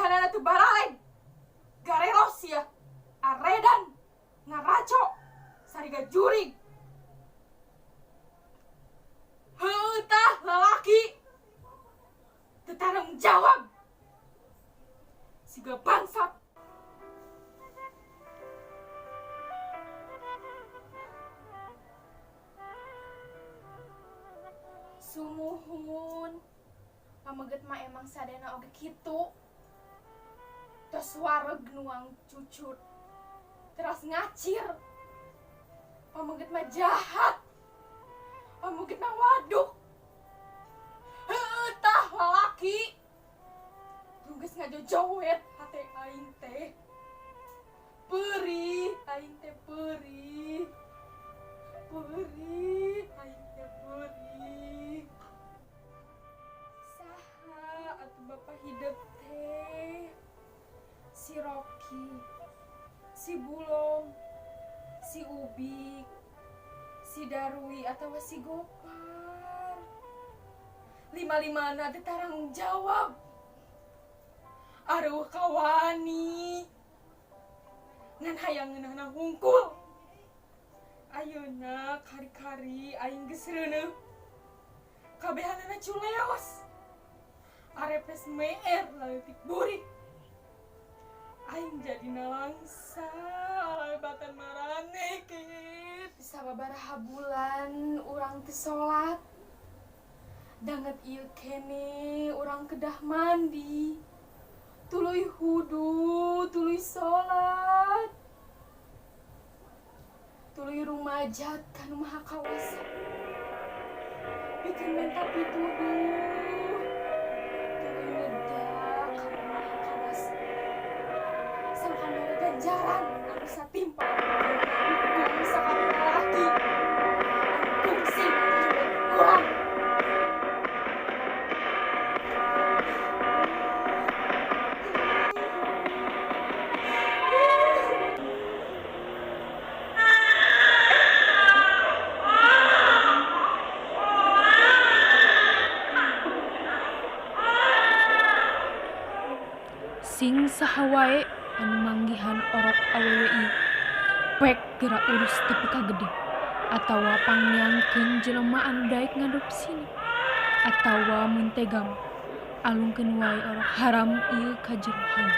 Kabehanana teu baraleg. Garelos sia. Aredan. Ngaraco. Sariga jurig. Heueuh tah lalaki. Teu tanggung jawab. Siga bangsat. Sumuhun. Pameget mah emang sadayana oge kitu. Tos wareg nuang cucut. Teras ngacir. Pameget mah jahat. Pameget mah waduk. Heueuh tah lalaki. Nu geus ngajojowet hate aing teh. Peurih aing teh peurih. Peurih aing teh peurih. Saha atuh bapa hidep teh? Si Rocky, si Bulong, si Ubik, si Darwi atawa si Gopar. Lima-limana teh taranggung jawab. Aruh kawani. Ngan hayang ngeunahna hungkul. Ayeuna kari-kari aing geus reuneuh. Kabehanana culeos. Arepes meer leutik burik. Aing jadi nalangsa alebatan maraneh kit. Sababaraha bulan urang teu salat. Danget ieu keneh urang kedah mandi. Tuluy hudu, tuluy salat. Tuluy rumajat ka Nu Maha Kawasa. Pikeun menta pituduh. Tuluy neda ka Nu Maha Kawasa. Sangkan mere ganjaran anu satimpal hukum sakabeh lalaki anu kungsi ngajowet urang. Sing saha wae anu manggihan orok awewe ieu, pek geura urus tepi ka gede atawa pangneangkeun jelema anu daek ngadopsina atawa mun tega mah alungkeun wae orok haram ieu ka jero hawa.